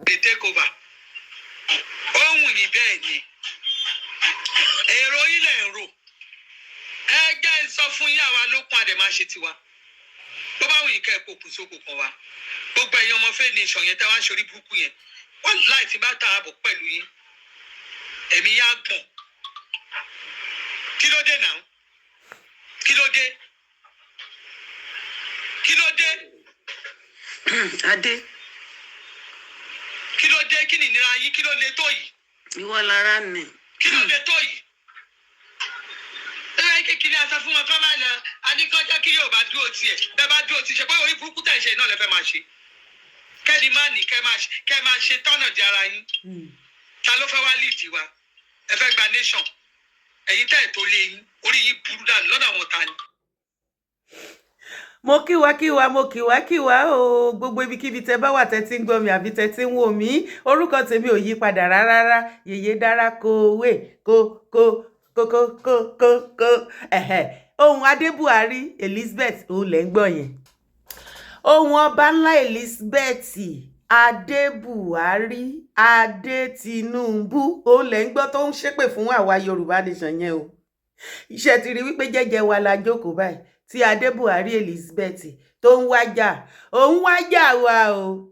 They take over. Ó wù yín bẹ́ẹ̀ ni. Èrò ilẹ̀ ń rò. Ẹ jẹ́ ń sọ fún yín, àwa lókun àdè máa ṣe tiwa. Bó bá wù yín kẹ́ ẹ pokùn sóko kan wa. Gbogbo ẹ̀yin ọmọ fẹ́ nation yẹn tẹ́ wá ń ṣorí burúkú yẹn. Wọ́n láì tí bá ta àbọ̀ pẹ̀lú yín. Èmi yá gbọ̀n. Kí ló dé náà? Kí ló dé? Kí ló dé? Adé. Kí ló dé? Kí ni ìnira yín? Kí ló le tó yìí? Ìwọ lára nì. Kí ló le tó yìí? Ẹ kékeré aṣọ fún wọn kọ́ máa lọ adíkọ́jọ́ kí yóò bá dúró tiẹ̀. Bẹ́ẹ̀ bá dúró ti ṣe bóyá orí burúkú tẹ̀ ṣe náà lẹ fẹ́ máa ṣe. Kẹ́ni má ní kẹ́ máa ṣe tọ́nà di ara yín. Ta ló fẹ́ wá lead wa? Ẹ fẹ́ gba nation. Ẹ̀yin tẹ́ ẹ̀ tó lé yín, orí yín burú dànù lọ́dọ̀ àwọn ta ni. Mo kíwa kíwa, mo kíwa kíwa o. Gbogbo ibikíbi tẹ bá wà, tẹ ti ń gbọ́ mi àbí tẹ ti ń wò mí, orúkọ tèmi ò yí padà rárá. Yèyé dára kówé kó kó kó kó kó kó kó. Ẹ̀hẹ̀, ohun Adé Buhari Elizabeth òun lẹ́ ń gbọ́ yẹn, ohun ọba ńlá Elizabeth Adé Buhari Adé Tinubu òun lẹ́ ń gbọ́ tó ń ṣépè fún àwa Yorùbá nation yẹn o. Iṣẹ́ ti rí wípé jẹ́jẹ́ wa la jókòó báyìí tí Adé Buhari Elizabeth tó ń wájà, òun wájà wa o.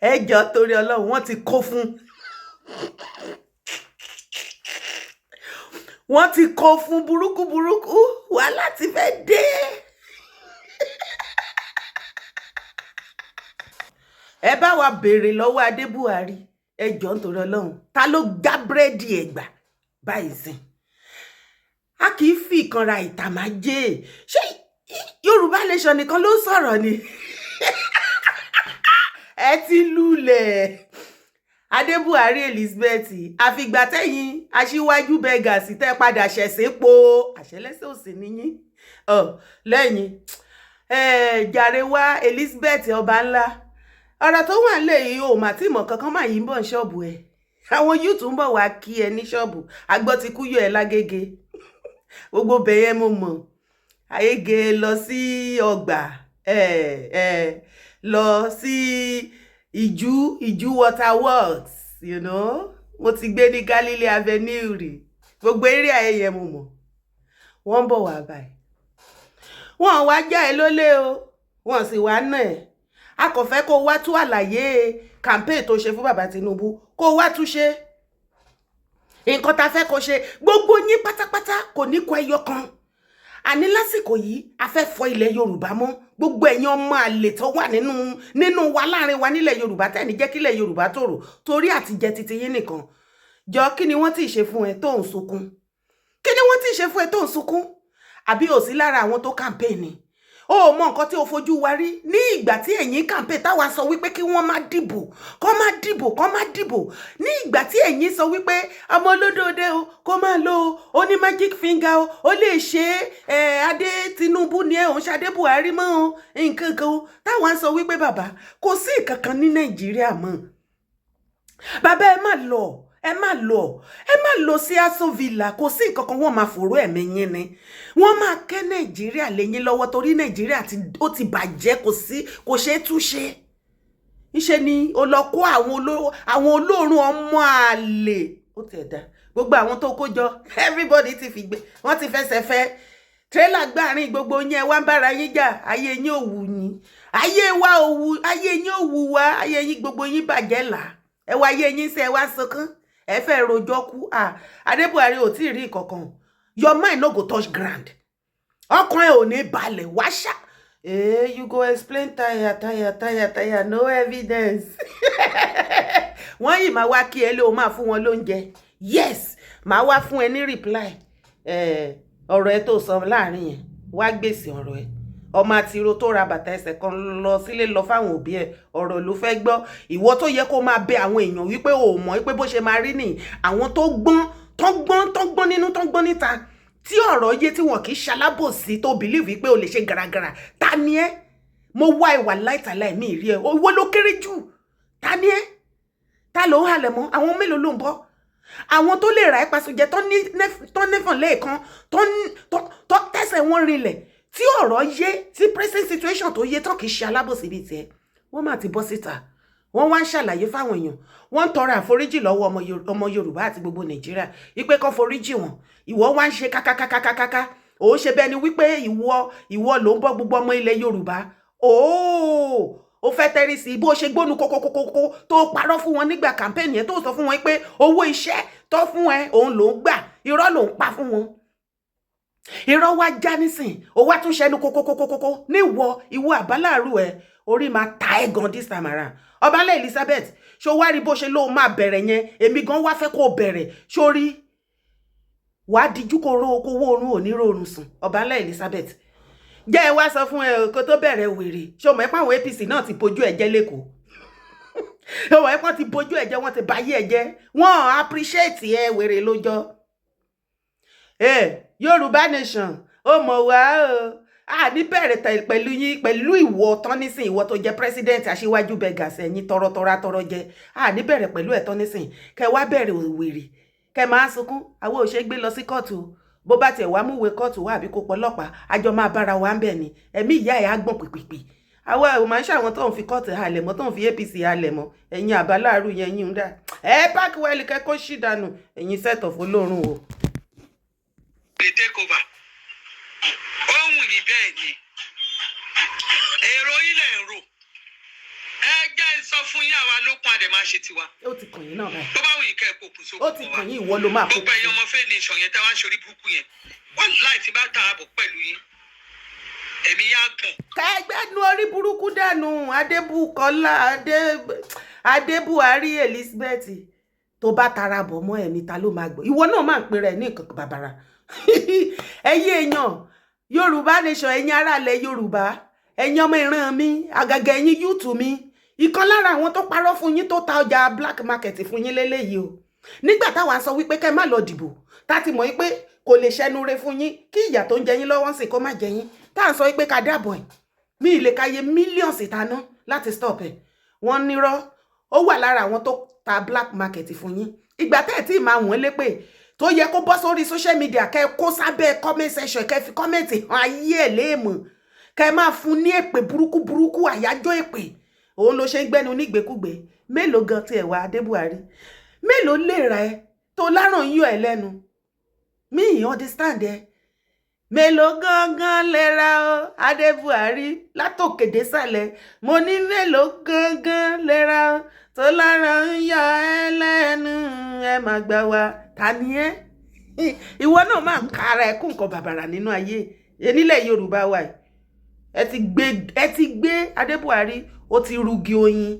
Ẹ jọ, torí Ọlọ́run, wọ́n ti kó fún burúkú burúkú. Wàhálà ti fẹ́ dé. Ẹ bá wa béèrè lọ́wọ́ Adé Buhari, ẹ jọ, nítorí Ọlọ́run, ta ló gbá búrẹ́dì ẹ̀ gbà báyìí sìn? A kì í fi ìkanra ìtàmájẹ. Ṣé Yorùbá nation nìkan ló ń sọ̀rọ̀ ni? Ẹ ti lulẹ̀, Adé Buhari Elizabeth. Àfìgbà tẹ̀yìn aṣíwájú bẹ́gàsì tẹ́ padà ṣẹ̀sìn po àṣẹlẹ́sẹ̀ òsì níyìn lẹ́yìn jàre wá. Elizabeth ọba ńlá, ọ̀rọ̀ tó wà nílẹ̀ yìí ò mà tí mọ̀ kankan máa yìí ń bọ̀ ní ṣọ́ọ̀bù ẹ̀. Àwọn youth ń bọ̀ wá kí ẹ ní ṣọ́ọ̀bù. Àgbọ̀ ti kú yọ ẹ lágége, gbogbo bẹ̀yẹn mo mọ̀. Ayége lọ sí ọgbà lọ sí Ìjú Water Works. Mo ti gbé ní Galilee Avenue rí, gbogbo area ẹ yẹn mo mọ̀. Wọ́n ń bọ̀ wá báyìí, wọ́n wá já ẹ lólè o, wọ́n sì wá nà ẹ́. A kò fẹ́ kó wá tú àlàyé campaign tó ṣe fún bàbá Tinubu, kó wá tú ṣe nǹkan tá a fẹ́ kó ṣe. Gbogbo yín pátápátá kò ní kó ẹyọ kan. Àní lásìkò yìí, a fẹ́ fọ ilẹ̀ Yorùbá mọ́. Gbogbo ẹ̀yin ọmọ àlè tó wà nínú wa, láàrin wa nílẹ̀ Yorùbá, tẹ́ni jẹ́ kílẹ̀ Yorùbá tòrò torí àtijẹ́ titi yín nìkan jọ. Kí ni wọ́n ti ṣe fún ẹ tó ń sunkún? Kí ni wọ́n ti ṣe fún ẹ tó ń sunkún? Àbí ò sí lára àwọn tó campaign ni? Ó mọ nǹkan tí o fojú wa rí ní ìgbà tí ẹ̀yin campaign, táwa sọ wípé kí wọ́n má dìbò, kọ́ má dìbò, kọ́ má dìbò. Ní ìgbà tí ẹ̀yin sọ wípé ọmọ olódòdó o, kó máa lo o, ó ní magic finger o, ó lè ṣe é. Adé Tinubu ni ẹ òun ṣe Adé Buhari mọ́ o, nǹkan kan o. Táwa sọ wípé bàbá, kò sí nǹkan kan ní Nàìjíríà mọ́. Bàbá, ẹ má lọ, ẹ má lọ, ẹ má lọ sí Aso Villa. Kò sí nǹkan kan. Wọ́n máa fòró ẹ̀mí yín ni, wọ́n máa kẹ́ Nàìjíríà lẹ́yìn lọ́wọ́, torí Nàìjíríà ó ti bàjẹ́, kò sí, kò ṣeé túnṣe. Ńṣe ni ó lọ kó àwọn olóòórùn ọmọ àlè. Ó tiẹ̀ dá gbogbo àwọn tó kó jọ, everybody ti fi gbé, wọ́n ti fẹsẹ̀ fẹ́ tírélà gbàrin. Gbogbo yín, ẹ wá ń bára yín jà. Ayé yín ò wù yín, ayé wa ò wù, ayé yín ò wù wá. Ayé yín, gbogbo yín bàjẹ́ là. Ẹ wá ayé yín sẹ, ẹ wá sunkún, ẹ fẹ́ rojọ́ kú. Adé Buhari ò tí ì rí nǹkankan. Your mind no go touch ground. Ọkàn ẹ ò ní balẹ̀ wá ṣá. You go explain tire tire tire tire, no evidence. Wọ́n yìí máa wá kí ẹ lé o, máa fún wọn lóúnjẹ. Yes, máa wá fún ẹ ní reply. Ọ̀rọ̀ ẹ tó sọ láàrin yẹn, wá gbèsè ọ̀rọ̀ ẹ. Ọmọ àtìrò tó ra bàtà ẹsẹ̀ kan lọ sílé lọ fáwọn òbí ẹ, ọ̀rọ̀ ló fẹ́ gbọ́. Ìwọ tó yẹ kó máa bẹ àwọn èèyàn wípé o mọ̀ wípé bó ṣe máa rí nìyí. Àwọn tó gbọ́n, tó gbọ́n, tó gbọ́n nínú, tó gbọ́n níta, tí ọ̀rọ̀ yé, tí wọn kì í ṣalábòsí, tó believe wípé o lè ṣe gàràgàrà. Ta ni ẹ́? Mo wá ìwà láìtàláì mi rí ẹ. Owó ló kéré jù. Ta ni ẹ́? Ta ló ń halẹ̀ mọ́? Àwọn mélòó ló ń bọ́? Àwọn tó lè ra ẹ́ pasojẹ, tó nífọ̀n lẹ́ẹ̀kan, tó tẹ̀sẹ̀ wọn rinlẹ̀, tí ọ̀rọ̀ yé, tí present situation tó yé, tán kì í ṣe alábòsí bíi tiẹ̀. Wọ́n mà ti bọ́ síta, wọ́n wá ń ṣàlàyé fáwọn èèyàn, wọ́n ń tọrọ àforíjì lọ́wọ́ ọmọ Yorùbá àti gbogbo Nàìjíríà wípé kó foríjì wọn. Ìwọ wá ń ṣe kákákákákáká, ò ṣe bẹ́ẹ̀ ni wípé ìwọ ló ń bọ́ gbogbo ọmọ ilẹ̀ Yorùbá. Ooo, ó fẹ́ tẹ́rí sí bó ṣe gbónu kókókókó tó parọ́ fún wọn nígbà campaign yẹn, tó sọ fún wọn pé owó iṣẹ́ tó fún ẹ òun ló ń gbà. Irọ́ ló ń pa fún wọn, irọ́ wá já nísìn. Ó wá tún ṣẹnu kókókókókó níwọ ìwọ àbáláàrú ẹ, orí máa ta ẹ gan this time around. Ọbalẹ̀ Elizabeth, ṣó wá rí bó ṣe lóun máa bẹ̀rẹ̀ yẹn? Èmi gan wá fẹ́ kó o bẹ̀rẹ̀ sórí wàá díjú kó ró kó wó oorun ò ní rọrùn sùn. Ọbalẹ̀ Elizabeth, jẹ́ ẹ wá sọ fún ẹ kó tó bẹ̀rẹ̀ wèrè. Ṣé o mọ̀ ẹ́ pé àwọn APC náà ti bójú ẹ jẹ́ lẹ́kọ̀ọ́? Ṣé o mọ̀ ẹ́ pé wọ́n ti bójú ẹ jẹ́? Wọ́n ti báyé ẹ jẹ́, wọ́n appreciate ẹ. Wèrè lójọ́ Yorùbá Nation, ó mọ̀ wá o. A ní bẹ̀rẹ̀ pẹ̀lú yín, pẹ̀lú ìwọ tán nísìn, ìwọ tó jẹ́ president aṣíwájú bẹ̀gàsì, ẹ̀yin tọrọtọrọ atọrọ jẹ. A ní bẹ̀rẹ̀ pẹ̀lú ẹ̀ tán nísìn, kẹ wá bẹ̀rẹ̀ wèrè, kẹ máa sunkún. Àwọn ò ṣe gbé lọ sí kóòtù. Bó bá tiẹ̀ wá múwèé kóòtù wá àbí kó pọlọ́pàá, àjọ máa bára wa ń bẹ̀ ni. Ẹ̀mí ìyá ẹ̀ á gbọ̀n pìpìpì. Àwa ò máa ń ṣàwọn tó ń fi kóòtù halẹ̀ mọ́, tó ń fi APC halẹ̀ mọ́. Ẹ̀yin àbáláàrú yẹn yín ń dà ẹ páàkì wẹ́ẹ̀lì kẹ́kọ̀ọ́ ṣì dànù. Ẹ̀yin set of olóorun o. Lè take over, ó wù yín bẹ́ẹ̀ ni, èrò yín lẹ̀ ń rò. Ẹ jẹ́ ń sọ fún yín, àwa lókun àdè máa ṣe tiwa. Ó ti kàn yín náà báyìí. Tó bá wù yín kẹ́ ẹ pokùnso. Ó ti kàn yín, ìwọ ló máa Gbogbo ẹ̀yin ọmọ fẹ́ẹ́ nation yẹn tẹ́ wá ń ṣorí burúkú yẹn, wọ́n láì tí bá ta ààbò pẹ̀lú yín, ẹ̀mí yá gbọ̀n. Kẹgbẹ́nu orí burúkú dànù. Adébùkọ́lá Adé, Adébuhari Elizabeth, tó bá tara bọ̀ mọ́ ẹ̀mí, ta ló máa gbọ́? Ìwọ náà máa ń pera ẹ̀ ní nǹkan bàbàrà. Ẹ̀yin èèyàn Yorùbá Nation, ẹ̀yin aráàlẹ̀ Yorùbá, ẹ̀yin ọmọ ìran mi, àgàgà ẹ̀yin youth mi, ìkan lára àwọn tó parọ́ fún yín, tó ta ọjà black market fún yín lélẹ́yìí o. Nígbà táwa sọ wípé kẹ́ má lọ dìbò, tá ti mọ̀ wípé kò lè ṣẹnu re fún yín, kí ìyà tó ń jẹ yín lọ́wọ́ ń sìn kó má jẹ yín, tá à ń sọ wípé ká dáàbò ẹ̀ mí ìlè káyé millions ìtaná láti stop ẹ̀, wọ́n nírọ́. Ó wà lára àwọn tó ta black market fún yín. Ìgbà tẹ́ ẹ̀ tí ì máa wọ́n lépè tó yẹ kó bọ́ sórí social media, kẹ́ ẹ kó sábẹ́ comment section, kẹ́ ẹ fi comment hàn ayé ẹ̀ léèmọ̀, kẹ́ ẹ máa fún ní èpè burúkú burúkú, àyájọ́ èpè. Òun ló ṣe ń gbẹ́nu nígbèkúgbè. Mélòó gan tiẹ̀ wá Adé Buhari? Mélòó lè ra ẹ tó láràn yín ẹ lẹ́nu? Mi ì understand ẹ. Mélòó gangan lè ra ọ, Adé Buhari, látòkè désàlẹ̀? Mo ní mélòó gangan lè ra ọ tó láràn ń yọ ẹ lẹ́nu? Ẹ má gbà wá. Ta ni ẹ? Ìwọ náà máa ń ka ara ẹ kún nǹkan bàbàrà nínú ayé nílẹ̀ Yorùbá wa yìí. Ẹ ti gbé Adé Buhari, ó ti rugi oyin.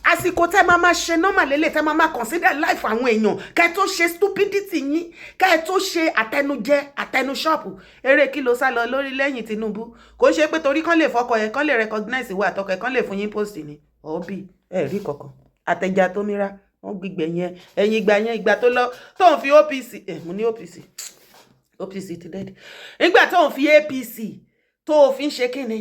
Àsìkò tẹ́ máa máa ṣe normal lélẹ̀, tẹ́ máa máa consider life àwọn èèyàn, kẹ́ tó ṣe stupidity yín, kẹ́ tó ṣe àtẹnujẹ àtẹnuṣọ́ọ̀pù eré kí ló sá lọ lórí lẹ́yìn Tinubu. Kò ṣe pé torí kán lè fọkọ ẹ, kán lè recognize ìwà àtọkọ ẹ, kán lè fún yín post ni ọ̀ọ́bì ẹ rí kankan. Àtẹjà tó mìíràn wọ́n gbígbẹ̀ yẹn ẹ̀yìn ìgbà yẹn, ìgbà tó lọ tó ń fi OPC ẹ̀, mo ní OPC, OPC ti dẹ́ẹ̀dì. Nígbà tó ń fi APC tó fi ń ṣe kíni,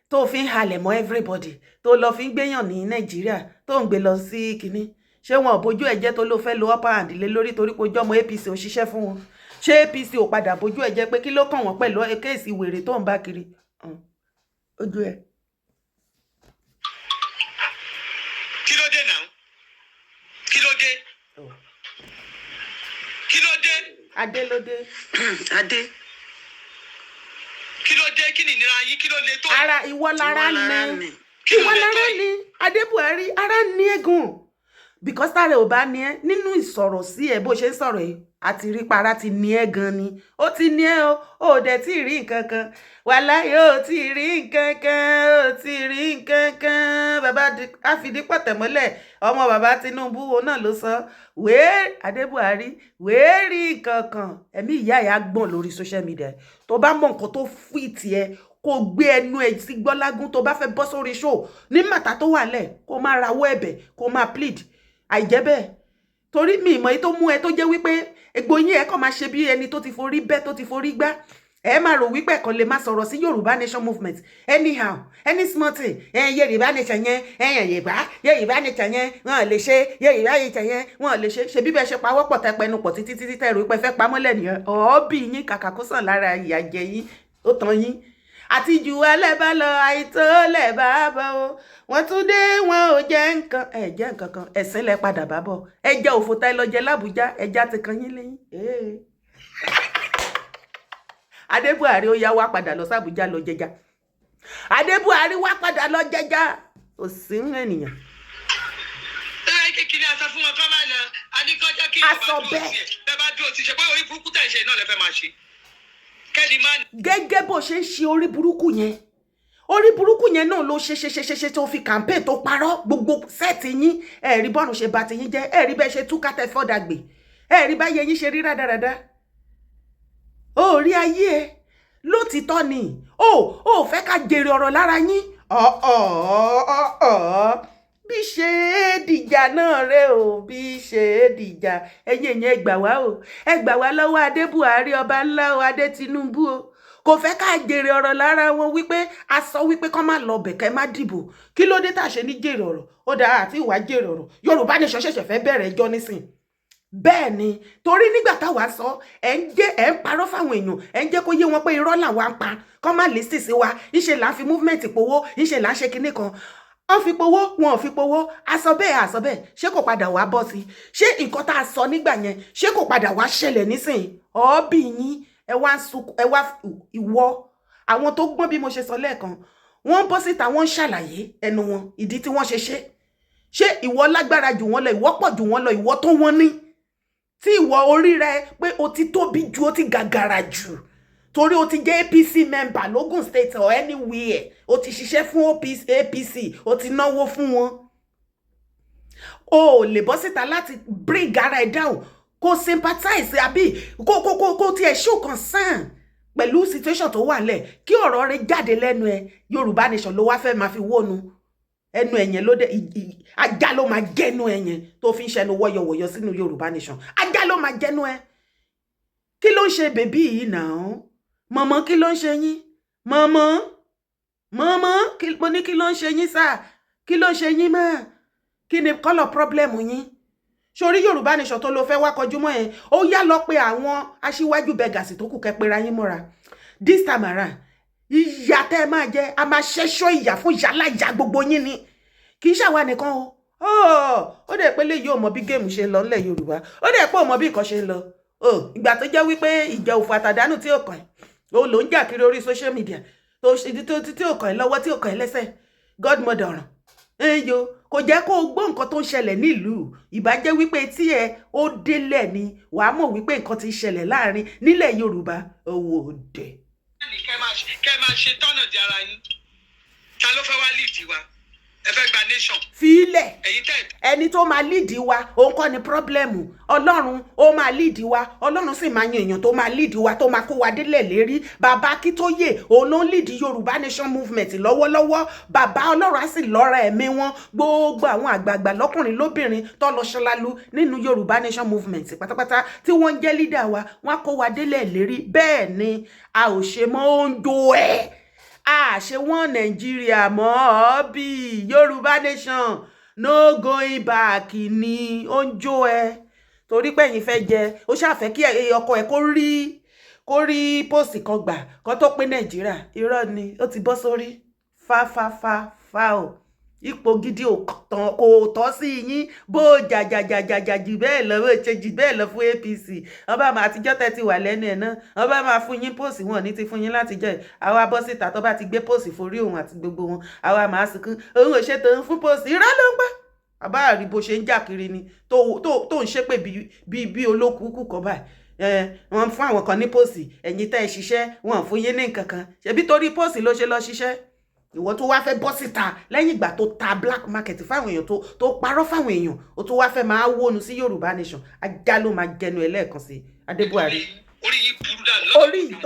tó fi ń halẹ̀ mọ́ everybody, tó lọ fi ń gbéyàn ní Nàìjíríà, tó ń gbé lọ sí kínní, ṣé wọn ò bójú ẹ̀ jẹ́ tó ló fẹ́ lo upper hand lé lórí torí pé ojú ọmọ APC ò ṣiṣẹ́ fún wọn? Ṣé APC ò padà bójú ẹ̀ jẹ́ pé kí ló kàn wọ́n pẹ̀lú case wèrè tó ń bá kiri ojú ẹ̀? Kí ló dé náà? Kí ló dé? Kí ló dé? Adé ló dé. Adé. Kí ló dé? Kí ni ìnira yín? Kí ló le tó? Ara ìwọ lára Ìwọ lára ní ní. Kí ló ìwọ lè lára tó yìí? ní Adé Buhari, ara ní ẹ̀gùn, because tára ò bá ní ẹ nínú ìsọ̀rọ̀ sí ẹ, bó ṣe ń sọ̀rọ̀ yìí, àti rí para ti ní ẹ gan ni. Ó ti ní ẹ o, ò dẹ̀ tí ì rí nǹkan kan. Wàláhì, ó tí ì rí nǹkan kan, ó tí ì rí nǹkan kan. Bàbá àfìdípọ̀tẹ̀mọ́lẹ̀, ọmọ bàbá Tinubu, òun náà ló sọ wéé. Adé Buhari wéé rí nǹkan kan. Ẹ̀mí ìyá ẹ̀ á gbọ̀n lórí social media. Tó bá mọ nǹkan tó fìtì ẹ, kó gbé ẹnu ẹ sí gbọ́lágún. Tó bá fẹ́ bọ́ sórí show ní màtá tó wà lẹ̀, kó máa rawọ́ ẹ̀bẹ̀, kó máa plead. Àìjẹ́ bẹ́ẹ̀, torí mi ìmọ̀ yìí tó mú ẹ tó jẹ́ wípé egbò yín ẹ kàn máa ṣe bí ẹni tó ti forí bẹ́, tó ti forí gbá. Ẹ máa rò wípé ẹ̀kan lè máa sọ̀rọ̀ sí Yorùbá Nation movement anyhow, any small thing. Ẹ Yorùbá Nation yẹn, ẹ Yorùbá Nation yẹn, wọn lè ṣe Yorùbá Nation yẹn, wọn lè ṣe. Ṣe bíbẹ ṣe pawọ́pọ̀ tẹ pẹnu pọ̀ títí títí tẹ rò pé fẹ́ pamọ́lẹ̀ nìyẹn. Ọ̀ọ́bì yín kàkà kó sàn lára ìyà jẹ yín, ó tán yín. Àti jù wá lẹ́bàá lọ, àìtó lẹ́bàá bọ̀ o. Wọ́n tún dé, wọn ò jẹ́ nǹkan, ẹ jẹ́ nǹkan kan. Ẹ̀sìn lẹ padà bá bọ̀. Ẹ jẹ́ òfò tá ẹ lọ jẹ lábújá, ẹja ti kan yín lẹ́yìn. Adé Buhari, ó yá, wá padà lọ sàbújá lọ jẹja. Adé Buhari, wá padà lọ jẹja. Ò sí ń ènìyàn. Ẹ kékeré aṣọ fún wọn kọ́ máa lọ adigunjẹ́ kí A ìjọba sọ dúró bẹ́ẹ̀. sí ẹ bẹ́ẹ̀ bá dúró sí ṣe pé orí burúkú tẹ̀ ń ṣe náà lẹ fẹ́ máa ṣe kẹ́ni má. Gẹ́gẹ́ bó ṣe ń ṣe orí burúkú yẹn, orí burúkú yẹn náà ló ṣe ṣe ṣe ṣe ṣe tó fi campaign tó parọ́. Gbogbo set yín, ẹ̀rí bọ́ọ̀nù ṣe ba ti yín jẹ́, ẹ̀rí bẹ́ẹ̀ ṣe túká tẹ fọ́dà gbè, ẹ̀rí báyẹn yín ṣe rí rádaràda. Ó rí ayé ẹ lótìtọ́ ni ó fẹ́ ká jèrè ọ̀rọ̀ lára yín. Ọ̀ọ̀ bí ṣe é dìjà náà rẹ o, bí ṣe é dìjà. Ẹ̀yin èèyàn, ẹ gbà wá o, ẹ gbà wá lọ́wọ́ Adé Buhari, ọba ńlá o. Adé Tinubu o, kò fẹ́ ká jèrè ọ̀rọ̀ lára wọn wípé a sọ wípé kọ́ má lọ bẹ̀, kẹ́ má dìbò. Kí ló dé tá a ṣe ní jèrè ọ̀rọ̀? Ó dáa, àti ìwà jèrè ọ̀rọ̀. Yorùbá Nation ṣẹ̀ṣẹ̀ fẹ́ bẹ̀rẹ̀ ẹjọ́ nísìn. Bẹ́ẹ̀ ni, torí nígbà táwa sọ, ẹ̀ ń jẹ́ ẹ̀ ń parọ́ fáwọn èèyàn, ẹ̀ ń jẹ́ kó yé wọn pé irọ́ làwa ń pa, kọ́ má lè sì sí wa. Ńṣe là ń fi movement powó, ńṣe là ń ṣe kinní kan. Wọ́n fi powó, wọn ò fi powó. A sọ bẹ́ẹ̀, a sọ bẹ́ẹ̀, ṣé kò padà wá bọ́ sí? Ṣé nǹkan tá a sọ nígbà yẹn, ṣé kò padà wá ṣẹlẹ̀ nísìn? Ọ̀ọ́bì yín, ẹ wá ń sunkún, ẹ wá ìwọ. Àwọn tó gbọ́n, bí mo ṣe sọ lẹ́ẹ̀kan, wọ́n bọ́ síta, wọ́n ń ṣàlàyé ẹnu wọn ìdí tí wọ́n ṣe ṣe. Ṣé ìwọ lágbára jù wọ́n lọ? Ìwọ pọ̀ jù wọ́n lọ? Ìwọ tó wọ́n ní tí ìwọ orí rẹ pé o ti tóbi ju, o ti gàgàrà jù, torí o ti jẹ́ APC member lógùn State or anywhere, o ti ṣiṣẹ́ fún OPC, APC, o ti náwó fún wọn, o ò lè bọ́ síta láti bring ara ẹ down, kó sympathize àbí kó tiẹ̀ show concern pẹ̀lú situation tó wà lẹ̀, kí ọ̀rọ̀ rẹ jáde lẹ́nu ẹ. Yorùbá Nation ló wá fẹ́ máa fi wónu ẹnu ẹ̀yẹn ló dé. Ajá ló máa jẹ́nu ẹ̀yẹn tó fi ń ṣẹnu wọ́yọ̀wọ̀yọ̀ sínú Yorùbá Nation. Ajá ló máa jẹ́nu ẹ. Kí ló ń ṣe baby yìí náà? Mọ̀mọ́, kí ló ń ṣe yín? Mọ̀mọ́, mọ̀mọ́, mo ní kí ló ń ṣe yín sáà? Kí ló ń ṣe yín mọ́? Kí ni kọ́lọ̀ problem yín? Sórí Yorùbá Nation tó ló fẹ́ wá kọjú mọ́ yẹn, ó yá, lọ pé àwọn aṣíwájú bẹ̀gàsì tó kù, kẹ́ pera yín mọ́ra. This time around, ìyà tẹ́ ẹ máa jẹ, a máa ṣẹ́ṣọ́ ìyà fún yálà ìyà gbogbo yín ni, kì í ṣàwa nìkan o. Ó dẹ̀ pé léyìí ò mọ bí game ṣe ń lọ nílẹ̀ Yorùbá. Ó dẹ̀ pé ò mọ bí nǹkan ṣe ń lọ. Ìgbà tó jẹ́ wípé ìjà òfò àtàdánù tí ò kàn ẹ́, ó ló ń jà kiri orí social media tó tí ò kàn ẹ́ lọ́wọ́, tí ò kàn ẹ́ lẹ́sẹ̀. Godmother ọ̀ràn ẹ̀yọ kò jẹ́ kó o gbọ́ nǹkan tó ń ṣẹlẹ̀ nílùú. Ìbá jẹ́ wípé tí ẹ ó délẹ̀ ni, wàá mọ̀ wípé nǹkan ti ṣẹlẹ̀ láàrin nílẹ̀ Yorùbá. Owó òde. Kẹ́ máa ṣe tọ́nà di ara yín. Ta ló fẹ́ wá lead wa? Ẹ fẹ́ gba nation. Fi ilẹ̀. Ẹ̀yin tẹ́. Ẹni tó máa lead wa, òun kọ́ ni problem. Ọlọ́run ó máa lead wa, Ọlọ́run sì máa yan èèyàn tó máa lead wa, tó máa kó wa délẹ̀ lérí. Bàbá Akíntóyè, òun ló ń lead Yorùbá Nation movement lọ́wọ́lọ́wọ́. Bàbá, Ọlọ́run á sì lọ́ra ẹ̀mí wọn. Gbogbo àwọn àgbààgbà lọ́kùnrin lóbìnrin tó lọ ṣọlálu nínú Yorùbá Nation movement pátápátá tí wọ́n ń jẹ́ leader wa, wọ́n á kó wa délẹ̀ lérí. Bẹ́ẹ̀ ni, a ò ṣe mọ́ oúnjẹ ẹ̀, a ṣe wọ́n Nàìjíríà mọ́ ọ́ bí Yorùbá Nation, no going back ni. Ó ń jó ẹ torí pé ẹ̀yin fẹ́ jẹ, ó ṣàfẹ́ kí ọkọ ẹ̀ kó rí post kan gbà kó tó pé Nàìjíríà. Irọ́ ni, ó ti bọ́ sórí fa fa fa fa o. Ipò gidi kò tọ́ sí yín. Bó jàjàjàjàjà jù bẹ́ẹ̀ lọ, bó ṣe jù bẹ́ẹ̀ lọ fún APC, ọba máa àtijọ́ tẹ́ ti wà lẹ́nu ẹ̀ náà, ọba máa fún yín post, wọn ní ti fún yín látijọ́ ẹ̀. Àwa bọ́ síta, tó bá ti gbé post forí òun àti gbogbo wọn, àwa máa sunkún, òun ò ṣètò òun fún post. Irọ́ ló ń pa. Àbá rí bó ṣe ń jà kiri ni, tó ń ṣépè bí olókùúkù kan báyìí. Wọ́n fún àwọn kan ní post, ẹ̀yin tẹ́ ẹ ṣiṣẹ́, wọn fún yín ní nǹkan kan. Ṣebí torí post ló ṣe lọ ṣiṣẹ́. Ìwọ tó wá fẹ́ bọ́ síta lẹ́yìn ìgbà tó ta black market fáwọn èèyàn, tó parọ́ fáwọn èèyàn, ó tó wá fẹ́ máa wónu sí Yorùbá Nation. Ajá ló máa jẹnu ẹ lẹ́ẹ̀kan sí, Adé Buhari. Orí yìí burú dànù.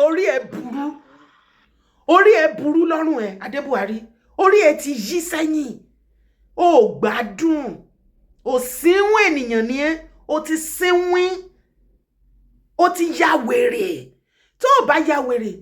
Orí ẹ burú, orí ẹ burú lọ́rùn ẹ, Adé Buhari. Orí ẹ ti yí sẹ́yìn, ó gbádùn, ò sínwín ènìyàn ni ẹ. Ó ti sínwín, ó ti ya wèrè. Tó o bá ya wèrè,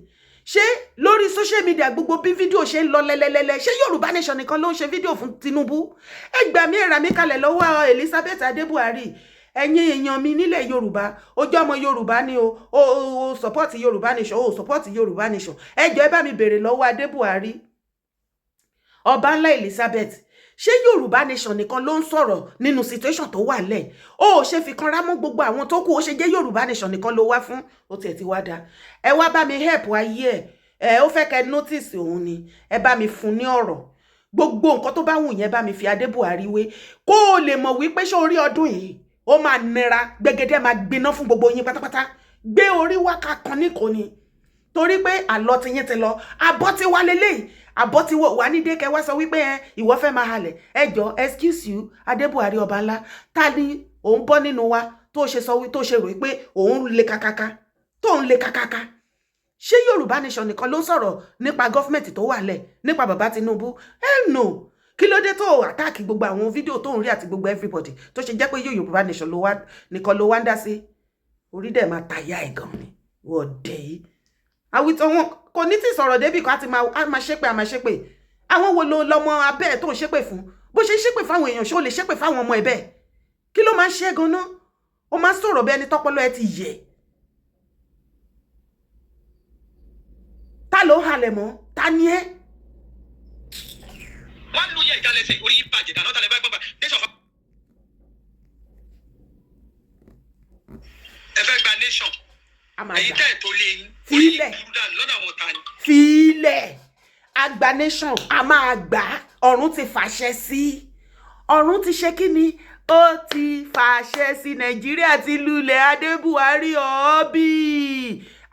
ṣé lórí social media gbogbo bí fídíò ṣe ń lọ lẹ́lẹ́lẹ́lẹ́, ṣé Yorùbá Nation nìkan ló ń ṣe fídíò fún Tinubu? Ẹ gbà mí, ẹ rà mí kalẹ̀ lọ́wọ́ Elizabeth Adé Buhari. Ẹ̀yin èèyàn mi nílẹ̀ Yorùbá, ojú ọmọ Yorùbá ni o support Yorùbá nation, o support Yorùbá nation. Ẹ jọ̀ọ́, ẹ bá mi béèrè lọ́wọ́ Adé Buhari, ọba ńlá Elizabeth, ṣé Yorùbá nation nìkan ló ń sọ̀rọ̀ nínú situation tó wà lẹ̀? Ó ò ṣe fi kanra mọ́ gbogbo àwọn tó kù, ó ṣe jẹ́ Yorùbá nation nìkan ló wá fún? Ó tiẹ̀ ti wá dá. Ẹ wá bá mi help ayé ẹ̀. Ẹ ó fẹ́ kẹ́ notice òun ni. Ẹ bá mi fún ní ọ̀rọ̀. Gbogbo nǹkan tó bá wù yẹn, bá mi fi Adé Buhari wé, kó o lè mọ̀ wípé ṣé orí ọdún yìí ó máa nira gbẹgẹdẹ, máa gbiná fún gbogbo yín pátápátá. Gbé orí wákà kan ní kò ní, torí pé àlọ́ ti yín ti lọ, àbọ̀ ti wá lélẹ́yìí, àbọ̀ ti wà ní dékẹ́. Wá sọ wípé ẹ ìwọ fẹ́ máa halẹ̀. Ẹ jọ, excuse you, Adé Buhari ọba ńlá, ta ni òun bọ́ nínú wa tó ṣe sọ, tó ṣe rò pé òun le kakaka, tó ń le kakaka? Ṣé Yorùbá nation nìkan ló ń sọ̀rọ̀ nípa government tó wà lẹ̀, nípa bàbá Tinubu? Hell no. Kí ló dé tó attack gbogbo àwọn fídíò tó ń rí àti gbogbo everybody, tó ṣe jẹ́ pé Yorùbá nation ló wá nìkan ló wá ń dá sí? Orí dẹ̀ máa tàyà ẹ̀ gan ni wọ́n dẹ̀ yìí. Àwítọ́ wọn kò ní tí sọ̀rọ̀ débì kan, á ti máa ṣépè, á máa ṣépè. Àwọn wo ló lọmọ abẹ́ ẹ̀ tó ń ṣépè fún? Bó ṣe ń ṣépè fáwọn èèyàn, ṣé ó lè ṣépè fáwọn ọmọ ẹ̀ bẹ́ẹ̀? Kí ló máa ń ṣe gan-an? Ó máa ń sọ̀rọ̀ bí ẹni tọ́pọ́lọ́ ẹ ti yẹ̀. Ta ló ń halẹ̀ mọ́? Ta ni ẹ́? Wọ́n lu yẹ ìjálẹ̀ ṣe orí yìí bàjẹ́ dáná tálẹ̀ bá gbọ́n bá nation fa. Ẹ fẹ́ gba nation. A máa ẹ̀yin gbà. Tẹ́ ẹ̀ tó lé yín orí yìí Fílẹ̀. burú dànù lọ́dọ̀ àwọn ta ni. Fílẹ̀, àgbà nation, a máa gbà á. Ọ̀run ti fàṣẹ sí, ọ̀run ti ṣe kí ni, ó ti fàṣẹ sí. Nàìjíríà ti lulẹ̀. Adé Buhari ọ̀ọ́bì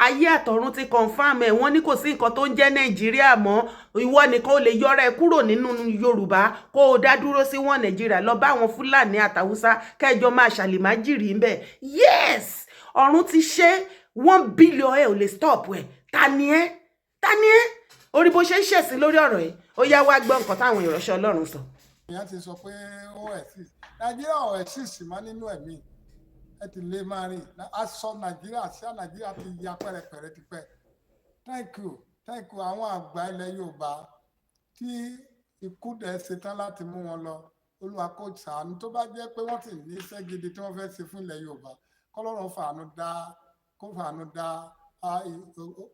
ayé àtọ̀run ti confirm ẹ̀. Wọ́n ní kò sí nǹkan tó ń jẹ́ Nàìjíríà mọ́. Ìwọ nìkan ó lè yọra ẹ kúrò nínú Yorùbá, kó o dá dúró sí wọn Nàìjíríà, lọ bá àwọn Fúlàní àtàwùsá kẹjọ máa ṣàlìmájìrì ńbẹ. Yes, ọ̀run ti ṣe. 1 billion ẹ ò lè stop ẹ. Ta ni ẹ? Ta ni ẹ? Orí bó ṣe ń ṣẹ̀sín lórí ọ̀rọ̀ yìí. Ó yá, wá gbọ́ nǹkan táwọn ìránṣẹ́ Ọlọ́run sọ. Èèyàn ti sọ pé ó exist, Nàìjíríà ò exist mọ́ nínú ẹ̀mí ẹ ti lè máa rìn aṣọ Nàìjíríà sí. Nàìjíríà ti ya pẹ́rẹpẹ̀rẹ tipẹ́. Thank you, thank you. Àwọn àgbà ilẹ̀ Yorùbá tí ikú dẹ̀ ṣetán láti mú wọn lọ, Olúwa kó ṣàánú. Tó bá jẹ́ pé wọ́n ti ní iṣẹ́ gidi tí wọ́n fẹ́ ṣe fún ilẹ̀ Yorùbá, kọ́lọ́run fàánú dá, kó fàánú dá,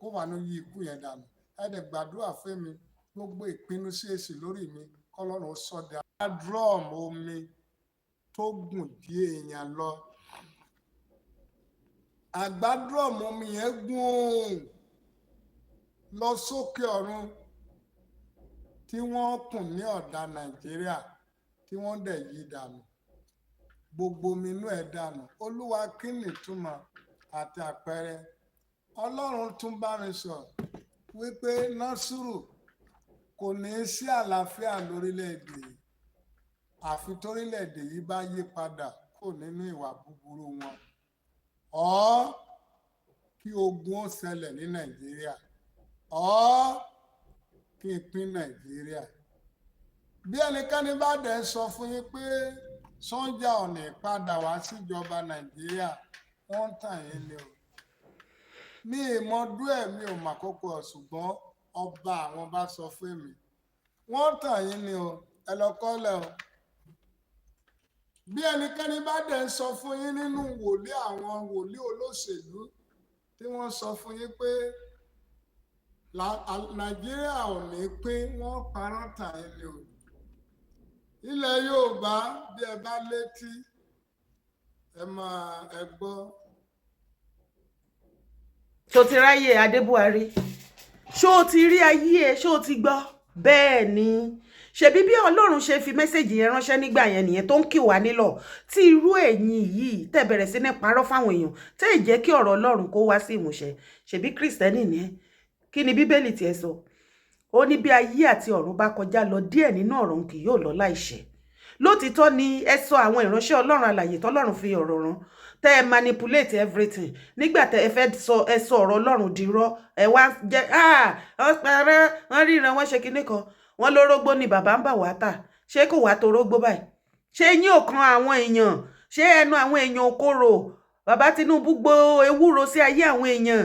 kó fàánú yí ikú yẹn dànù. Ẹ dẹ̀ gbàdúrà fún mi, gbogbo ìpinnu sí èsì lórí mi, kọ́lọ́run sọdá. Drum omi tó gùn dí èèyàn lọ, àgbá drum omi yẹn gùn lọ sókè ọ̀run, tí wọ́n kùn ní ọ̀dà Nàìjíríà, tí wọ́n dẹ̀ yí dànù, gbogbo omi inú ẹ̀ dànù. Olúwa, kí ni ìtumọ̀ àti àpẹẹrẹ? Ọlọ́run tún bá mi sọ wípé Násùrù kò ní í sí àlàáfíà lórílẹ̀‐èdè yìí, àfi torílẹ̀‐èdè yìí bá yí padà kò nínú ìwà búburú wọn, ọ́ kí ogun ó ṣẹlẹ̀ ní Nàìjíríà, ọ́ kí n pín Nàìjíríà. Bí ẹnikẹ́ni bá dẹ̀ sọ fún yín pé sọ́jà ò ní padà wá síjọba Nàìjíríà, wọ́n ń tàn yín ni o. Mi ìmọ̀dún ẹ̀, mi ò mà kókó ẹ̀, ṣùgbọ́n ọba àwọn bá sọ fún mi, wọ́n ń tàn yín ni o. Ẹ lọ kọ́lẹ̀ o. Bí ẹnikẹ́ni bá dẹ̀ ń sọ fún yín nínú wòlíì, àwọn wòlíì olóṣèlú tí wọ́n sọ fún yín pé Nàìjíríà ò ní pín, wọ́n parọ́ tàn yín ni o. Ilẹ̀ Yorùbá, bí ẹ bá létí, ẹ máa ẹ gbọ́. Ṣó ti ráyè Adé Buhari? Ṣó ti rí ayé ẹ? Ṣó ti gbọ́? Bẹ́ẹ̀ ni. Ṣebí bí Ọlọ́run ṣe fi message yẹn ránṣẹ́ nígbà yẹn nìyẹn, tó ń kì wá nílọ̀, tí irú ẹ̀yin yìí tẹ́ bẹ̀rẹ̀ sí ní parọ́ fáwọn èèyàn, tẹ́ ì jẹ́ kí ọ̀rọ̀ Ọlọ́run kó wá sí ìmúṣẹ. Ṣebí Kristẹni ni ẹ́? Kí ni Bíbélì tiẹ̀ sọ? Ó ní bí ayé àti ọ̀run bá kọjá lọ, díẹ̀ nínú ọ̀rọ̀ kì yóò lọ láìṣẹ. Lótìtọ́ ni ẹ sọ àwọn ìránṣẹ́ Ọlọ́run alàyè tọ́lọ́run fi ọ̀rọ̀ rán, tẹ́ ẹ manipulate everything. Nígbà tẹ́ ẹ fẹ́ sọ, ẹ sọ ọ̀rọ̀ Ọlọ́run di irọ́. Ẹ wá jẹ́ ọ̀pẹ̀rẹ̀ wọ́n ríran, wọ́n ṣe kinní kan, wọ́n lórógbó ni bàbá ń bà wá tà. Ṣé kò wá torógbó báyìí? Ṣé yín ò kan àwọn èèyàn? Ṣé ẹnu àwọn èèyàn ò korò? Bàbá Tinubu gbó ewúro sí ayé àwọn èèyàn.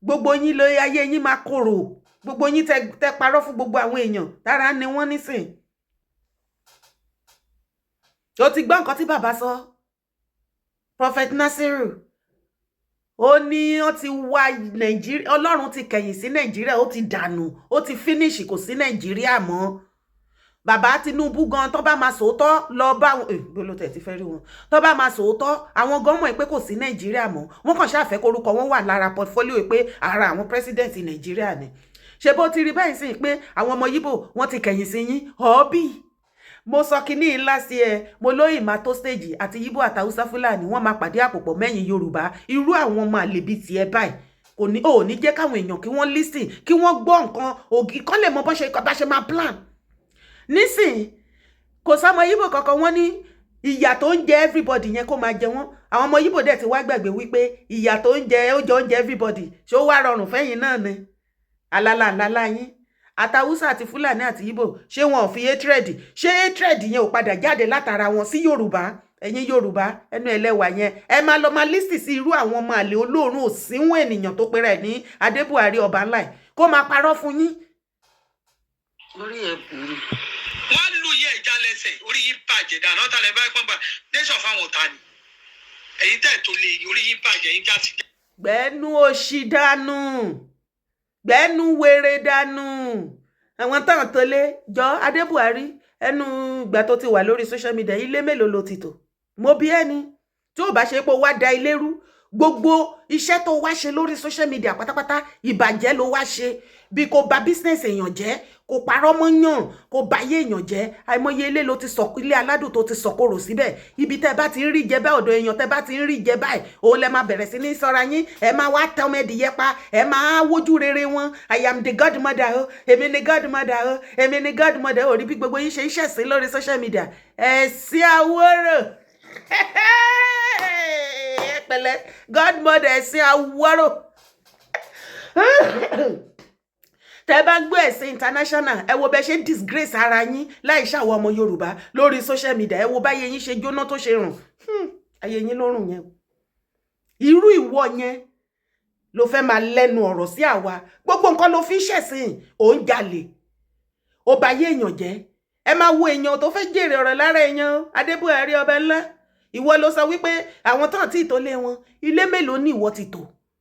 Gbogbo yín ló ayé yín máa korò. Gbogbo yín tẹ parọ́ fún gbogbo àwọn èèyàn tára ni wọ́n nísìn. Ó ti gbọ́ nǹkan tí bàbá sọ. Prophet Nasiru, ó ní wọ́n ti wá Nàìjíríà, Ọlọ́run ti kẹ̀yìn sí Nàìjíríà, ó ti dànù, ó ti finish, kò sí Nàìjíríà mọ́. Bàbá Tinubu gan, tó bá máa sòótọ́, lọ bá wọn gbolo tẹ̀ ti fẹ́ rí wọn, tó bá máa sòótọ́, àwọn gan mọ̀ pé kò sí Nàìjíríà mọ́. Wọ́n kàn ṣàfẹ́ korúkọ wọn wà lára portfolio pé ara àwọn president Nàìjíríà ni. Ṣe bó ti rí báyìí sí pé àwọn ọmọ Yíbò, wọ́n ti kẹ̀yìn sí yín? Ọ̀ọ́bì, mo sọ kínní ńlá sí ẹ, mo lóyìn máa tó stage àti Yíbò àtàwùsá Fúlàní, wọ́n máa pàdé àpòpọ̀ mẹ́yìn Yorùbá. Irú àwọn ọmọ àlèbí tiẹ̀ báyìí, kò ní ò ní jẹ́ káwọn èèyàn kí wọ́n listen, kí wọ́n gbọ́ nǹkan ògì kán lè mọ bó ṣe bá ṣe máa plan. Nísìn, kò sọmọ Yíbò kankan. Wọ́n ní ìyà tó ń jẹ everybody yẹn, kó máa jẹ wọ́n. Àwọn ọmọ Yíbò dẹ̀ ti wá gbàgbé wípé ìyà tó ń jẹ, ó jọ ń jẹ everybody. Ṣé ó wá rọrùn fẹ́yìn náà ni alálà ńlá yín àtàwùsà àti Fúlàní àti Yíbò? Ṣé wọn ò fi hatred, ṣé hatred yẹn ò padà jáde látara wọn sí Yorùbá? Ẹ̀yin Yorùbá, ẹnu ẹlẹ́wà yẹn, ẹ máa lọ máa listen sí irú àwọn ọmọ àlè olóòórùn òsínwó ènìyàn tó pera ẹ̀ ní Adébùhárí ọba ńlá ẹ̀, kó máa parọ́ fún yín. Orí ẹ burú. Wọ́n á lu yẹ ìjà lẹ́sẹ̀, orí yín bàjẹ́ dáná. Ọ̀tá lẹ́ bá pọ́n bá nation fáwọn ọ̀tá ni ẹ̀yin tẹ̀ tó lé, orí yín bàjẹ́ yín já sí. Gbẹ́nu òṣì dànù, gbẹ́nu wèrè dànù. Àwọn táwọn tó lé jọ Adébùhárí, ẹnu ìgbà tó ti wà lórí social media, ilé mélòó ló ti tò? Mo bí ẹni tí ò bá ṣe pé ó wá da ilé rú. Gbogbo iṣẹ́ tó wá ṣe lórí social media pátápátá, ìbàjẹ́ ló wá ṣe. Bí kò bà business èèyàn jẹ́, kò parọ́ mọ́ yàn, kò báyé èèyàn jẹ́. Àìmọye ilé ló ti sọ, ilé aládùn tó ti sọ̀kòrò síbẹ̀. Ibi tẹ́ bá ti ń rí jẹ báyìí, ọ̀dọ̀ èèyàn tẹ́ bá ti ń rí jẹ báyìí, òun lẹ máa bẹ̀rẹ̀ sí ní sọ́ra yín. Ẹ máa wá tẹ ọmọ ẹdìyẹ pa, ẹ máa wójú rere wọn. I am the godmother o, èmi ni godmother o, èmi ni godmother o. Rí bí gbogbo yín ṣe ń ṣẹ̀sín lórí social media, ẹ̀sìn àwòrò. Ẹ pẹ̀lẹ́, godmother, ẹ̀sìn àwòrò. Tẹ bá gbé ẹ̀sìn international, ẹ wo bẹ ṣe ń disgrace ara yín láì ṣàwọ ọmọ Yorùbá lórí social media. Ẹ wo báyé yín ṣe jóná, tó ṣe rùn. Ayé yín ló rùn yẹn. Irú ìwọ yẹn ló fẹ́ máa lẹ́nu ọ̀rọ̀ sí àwa. Gbogbo nǹkan ló fi ń ṣẹ̀sìn. Ò ń jalè, ó bà ayé èèyàn jẹ́. Ẹ máa wo èèyàn tó fẹ́ jèrè ọ̀rọ̀ lára èèyàn. Adébúhárí ọba ńlá, ìwọ ló sọ wípé àwọn tán tí ìtòlé wọn, ilé mélòó ní ìwọ ti tò?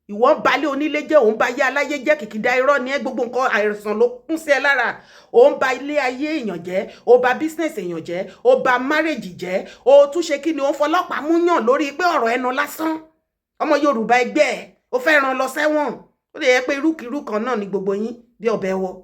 Ìwọ ń balẹ̀ onílé jẹ́, òun ba ayé aláyé jẹ́. Kìkìdá irọ́ ni ẹ́. Gbogbo nǹkan àìsàn ló kún sí ẹ lára. Òun ba ilé ayé èèyàn jẹ́, ó ba business èèyàn jẹ́, ó ba marriage jẹ́. Ó tún ṣe kí ni? Ó ń fọlọ́pàá mú yàn lórí pé ọ̀rọ̀ ẹnu lásán. Ọmọ Yorùbá ẹgbẹ́ ẹ̀, ó fẹ́ ràn lọ sẹ́wọ̀n. Ó lè yẹ pé irúkirú kan náà ni gbogbo yín bí ọbẹ̀ wọ.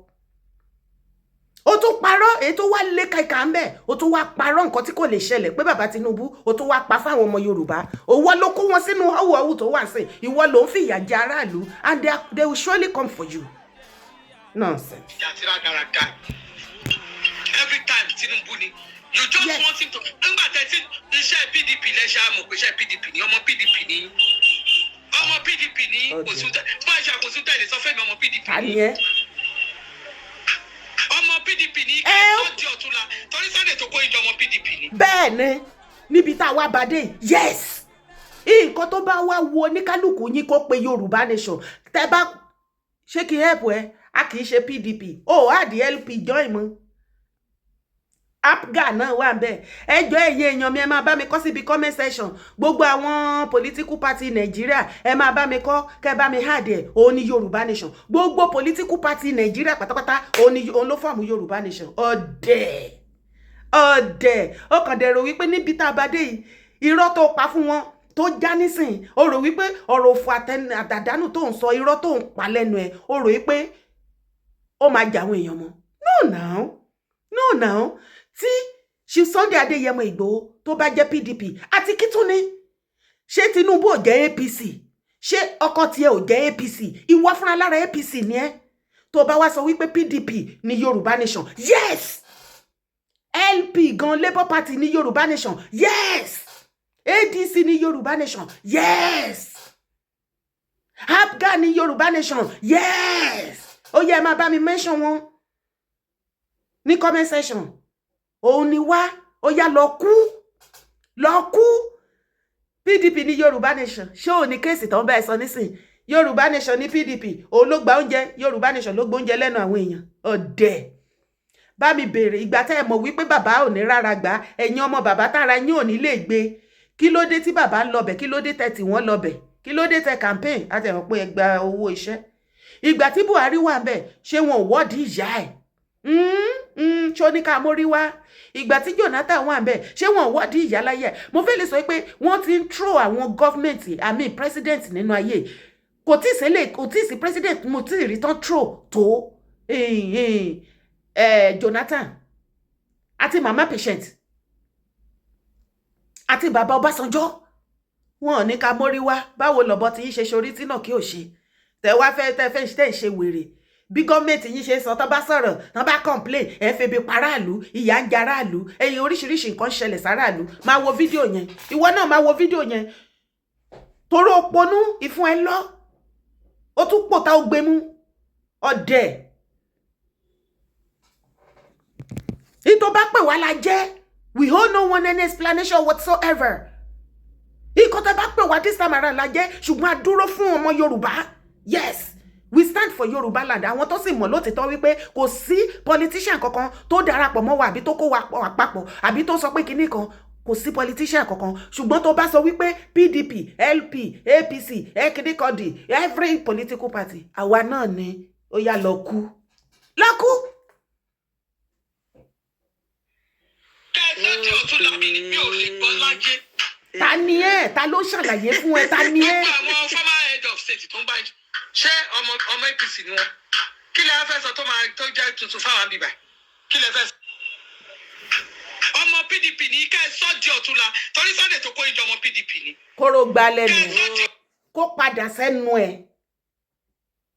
Ó tún parọ́, èyí tó wá lé kàkà ń bẹ̀, ó tún wá parọ́ nǹkan tí kò lè ṣẹlẹ̀ pé bàbá Tinubu, ó tún wá pa fáwọn ọmọ Yorùbá. Òwò ló kó wọn sínú ọ̀wọ̀ọ̀wù tó wà sí. Ìwọ ló ń fìyà jẹ aráàlú, and they will surely come for you. Nonsense. Ìjà tí rádaràda, every time Tinubu ni you just want him to. Ńgbà tẹ tí iṣẹ́ PDP lẹ́ṣẹ̀, àmọ̀ pé iṣẹ́ PDP ni, ọmọ PDP ni, ọmọ PDP ni. Kò sí fún àṣà, kò sí tẹ̀lé sọ fẹ́mi, ọmọ PDP Ta ni. Ni ẹ? Ọmọ PDP ní Ẹ ó- kí di ọ̀túnla torí Sunday tó kó ìjọ, ọmọ PDP ni. Bẹ́ẹ̀ ni, níbi tá a wá bàdé, yes, nǹkan tó bá wá wo oníkálukú yín, kó pe Yorùbá Nation. Tẹ bá ṣé kí help ẹ, a kì í ṣe PDP ó add LP join mọ́. APGA náà wà ń bẹ̀. Ẹ jọ̀ọ́, ẹ̀yin èèyàn mi, ẹ máa bá mi kọ síbi comment section. Gbogbo àwọn political party Nàìjíríà, ẹ máa bá mi kọ, kẹ́ bá mi add ẹ̀. Òun ni Yorùbá Nation. Gbogbo political party Nàìjíríà pátápátá, òun ni òun ló form Yorùbá Nation. Ọ̀dẹ̀ ọ̀dẹ̀, ó kàn dẹ̀rọ wípé níbi tá a bá dé yìí, irọ́ tó pa fún wọn tó já nísìn, ó rò wípé ọ̀rọ̀ òfò àtàdánù tó ń sọ, irọ́ tó ń pa lẹ́nu ẹ̀, ó rò wípé ó máa jà àwọn èèyàn mọ́. No now, no now. Tí ṣe Sunday Adéyẹmọ Ìgbòho tó bá jẹ́ PDP, àti kí tún ni? Ṣé Tinubu ò jẹ́ APC? Ṣé ọkọ tiẹ̀ ò jẹ́ APC? Ìwọ fúnra lára APC ni ẹ́. Tó bá wá sọ wípé PDP ní Yorùbá Nation, yes. LP gan, Labour Party ní Yorùbá Nation, yes. ADC ní Yorùbá Nation, yes. APGA ní Yorùbá Nation, yes. Ó yẹ ẹ máa bá mi mention wọn ní comment section. Òun ni wá, ó yá, lọ kú, lọ kú. PDP ní Yorùbá Nation. Ṣé ò ní case tó ń bá ẹ sọ nísìn? Yorùbá Nation ní PDP, òun ló gba oúnjẹ. Yorùbá Nation ló gbóúnjẹ lẹ́nu àwọn èèyàn. Ọ̀dẹ̀, bá mi béèrè ìgbà tẹ́ ẹ mọ̀ wípé bàbá ò ní rárá gbà. Ẹ̀yin ọmọ bàbá tára yín ò ní lè gbé. Kí Kí ló dé tí bàbá ń lọbẹ̀? Kí ló dé tẹ tí wọ́n lọbẹ̀? Kí ló dé tẹ campaign àti ẹ̀wọ̀n pé ẹ gba owó iṣẹ́? Ìgbà tí Buhari wà ń bẹ̀, ṣé wọn ò wọ́ọ̀dì ìyá ẹ̀? Ṣó ní ká mórí wá? Ìgbà tí Jonathan wà ń bẹ̀, ṣé wọn ò wọ́ọ̀dì ìyá láyé ẹ̀? Mo fẹ́ lè sọ pé wọ́n ti ń throw àwọn government, I mean president, nínú ayé. Kò tí ì sílẹ̀, kò tí ì sí president mo tí ì rí tán throw tó Jonathan àti Mama Patient àti bàbá Ọbásanjọ́. Wọn ò ní ká mórí wá. Báwo lọ̀bọ tí yín ṣe sorí tí náà kí ò ṣe tẹ wá fẹ́ tẹ fẹ́ tẹ̀ ń ṣe wèrè? Bí gọ́ọ̀mẹ̀ntì yín ṣe sọ, tán bá sọ̀rọ̀, tán bá complain, ẹ̀ febi paráàlú, ìyà ń jaráàlú, ẹ̀yìn oríṣiríṣi nǹkan ṣẹlẹ̀ sáráàlú. Máa wo fídíò yẹn, ìwọ náà máa wo fídíò yẹn, torí ó ponú ìfún ẹ lọ, ó tún pòtá, ó gbé mú ọ̀dẹ̀. Ní tó bá pè wá la jẹ́. We owe no one any explanation whatsoever. Ikọ̀ tó bá pè wá this time around la jẹ́, ṣùgbọ́n a dúró fún ọmọ Yorùbá. Yes, we stand for Yorùbá land. Àwọn tó sì mọ̀ lótìtọ́ wípé kò sí politician kankan tó darapọ̀ mọ́ wa, àbí tó kó wa papọ̀, àbí tó sọ pé kinní kan, kò sí politician kankan. Ṣùgbọ́n tó bá sọ wípé PDP, LP, APC, ekidikodi, every political party, àwa náà ni. Ó yá, lọ kú, lọ kú. Kẹ́ẹ̀sán tí ò tún làmì ni mi ò lè gbọ́ láyé. Ta ni ẹ? Ta ló ṣàlàyé fún ẹ? Ta ni ẹ? Gbogbo àwọn former head of state tó ń bá, ṣé ọmọ APC ni wọn? Kí lẹ fẹ́ sọ tó máa tó jẹ́ tuntun fáwọn bíbá? Kí lẹ fẹ́ sọ? Ọmọ PDP ní kẹ́ ẹ sọ́ di ọ̀túnla, torí Sunday tó kó ìjọ ọmọ PDP ni. Kóró gba lẹ́nu. Kẹ́ ẹ sọ́ di Kó padà sẹ́nu ẹ̀,